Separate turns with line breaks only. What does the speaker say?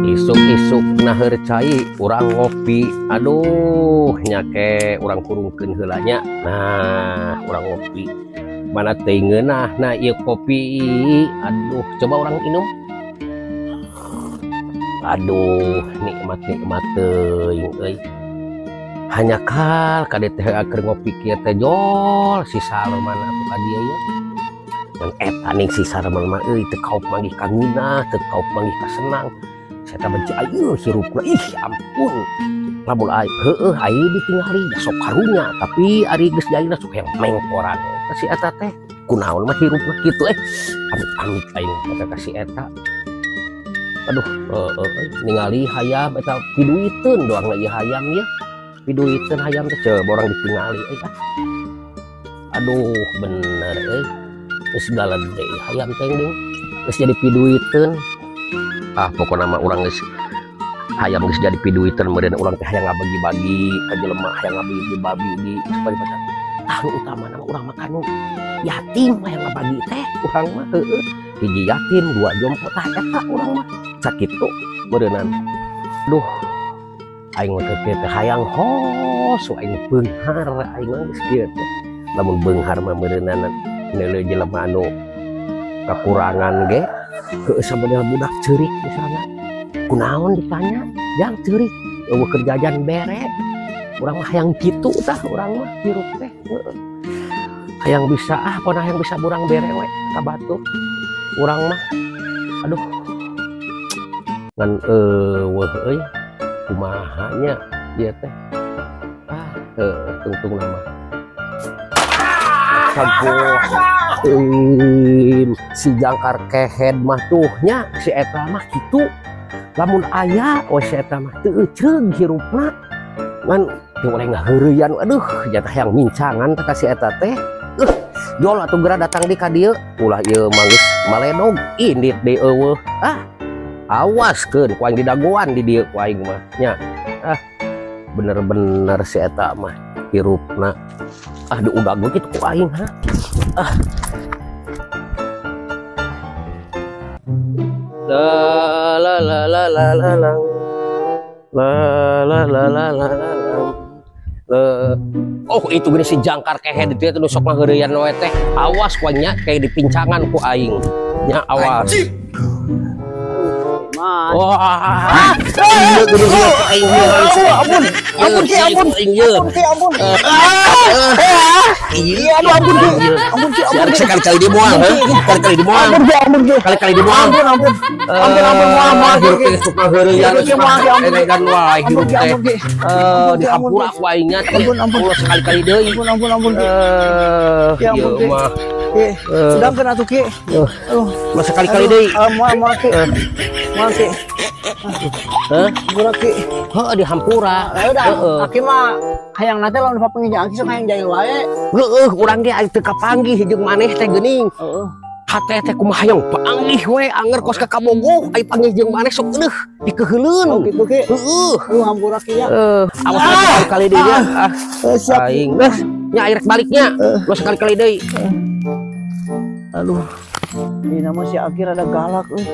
Isuk-isuk naheur cai urang ngopi, aduh nyake urang kurungkeun heula nya. Nah, urang ngopi. Mana teu ngeunah nah ieu kopi. Aduh, coba urang minum. Aduh, nikmat-nikmat teuing euy. Hanyakal kade teh keur ngopi kieu teh jol si Salman atuh ka dieu ye. Ngan eta ning si Salman mah euy teu kaop manggih ka ngeunah, teu kaop manggih ka senang. Saya benci ayo hirupna ih ampun lamun ai heueuh ai ditingali ya sok karunya tapi ari geus jadina sok hayang mengkoran si eta teh kunaon mah hirupna kitu amit-amit aing eta ka si eta aduh ningali hayam eta piduiteun doang ieu hayam ieu piduiteun hayam teh coba urang ditingali euy aduh bener euy geus galede hayam teh deung geus jadi piduiteun. Ah pokokna mah urang geus hayam geus jadi piduiteun meureun urang teh hayang ngabagi-bagi ka jelema hayang ngabagi-bagi di pasar. Tah nu utamana mah urang mah kanu yatim hayang ngabagi teh urang mah heueuh hiji yatim dua jompo tah eta urang mah sakitu meureunan. Duh aing mah teh hayang hos aing beunghar aing mah geus kieu teh lamun beunghar mah meureunana neuleuh jelema anu kakurangan ge heueuh sabenerna budak ceurik misalna kunaon ditanya jang ceurik eueuh keur jajan bere urang mah hayang kitu tah urang mah hirup teh heueuh hayang bisa ah pona hayang bisa urang bere we ka batur urang mah aduh ngan eueuh euy kumaha nya ieu teh ah heueuh tungtungna mah sagoh si jangkar kehed mah tuh nya si eta mah kitu lamun aya we si eta mah teu euceug hirupna ngan teu oleh ngaheureuyan aduh jatah hayang mincangan teh ka si eta teh jol atuh geura datang di ka dieu ulah ieu mah geus maledog indit deui eueuh ah awaskeun ku aing didagoan di dieu ku aing mah nya ah bener-bener si eta mah hirupna ah diudag we kitu ku aing ha ah la la la la la la la la la la la la. Oh itu gini si jangkar kehed itu ya sok ngaheureuyan we teh awas ku nya kayak dipincangan ku aing nya awas. Wah, ampun, ampun, ampun, ampun, iya, aduh, ampun, ampun, ampun, sekali-kali dibuang, kali-kali dibuang, kali-kali dibuang, ampun, ampun, ampun, ampun, dihampura ku aingnya, ampun, ampun, sekali-kali deui, ampun, ampun, ampun, ampun, sedangkan atuh ki, aduh, sekali-kali deui, moal moal ki, moal ki. Hah? Hampura ki. Heuh dihampura. Heeh.
Aki mah hayang na teh lamun papanggih jeung aki sok hayang jahil wae.
Heueuh urang ge aya teu kapanggih jeung maneh teh geuning.
Heeh.
Hate teh kumaha hayang panggih we anger kos ka kabogoh aya panggih jeung maneh sok euneuh dikeuheuleun.
Oh kitu ki.
Heueuh.
Aduh hampura ki ya.
Awas sekali-kali deui nya. Ah. Aing geus nya air baliknya. Los sekali-kali deui.
Aduh. Ini nama si Aki rada galak euy.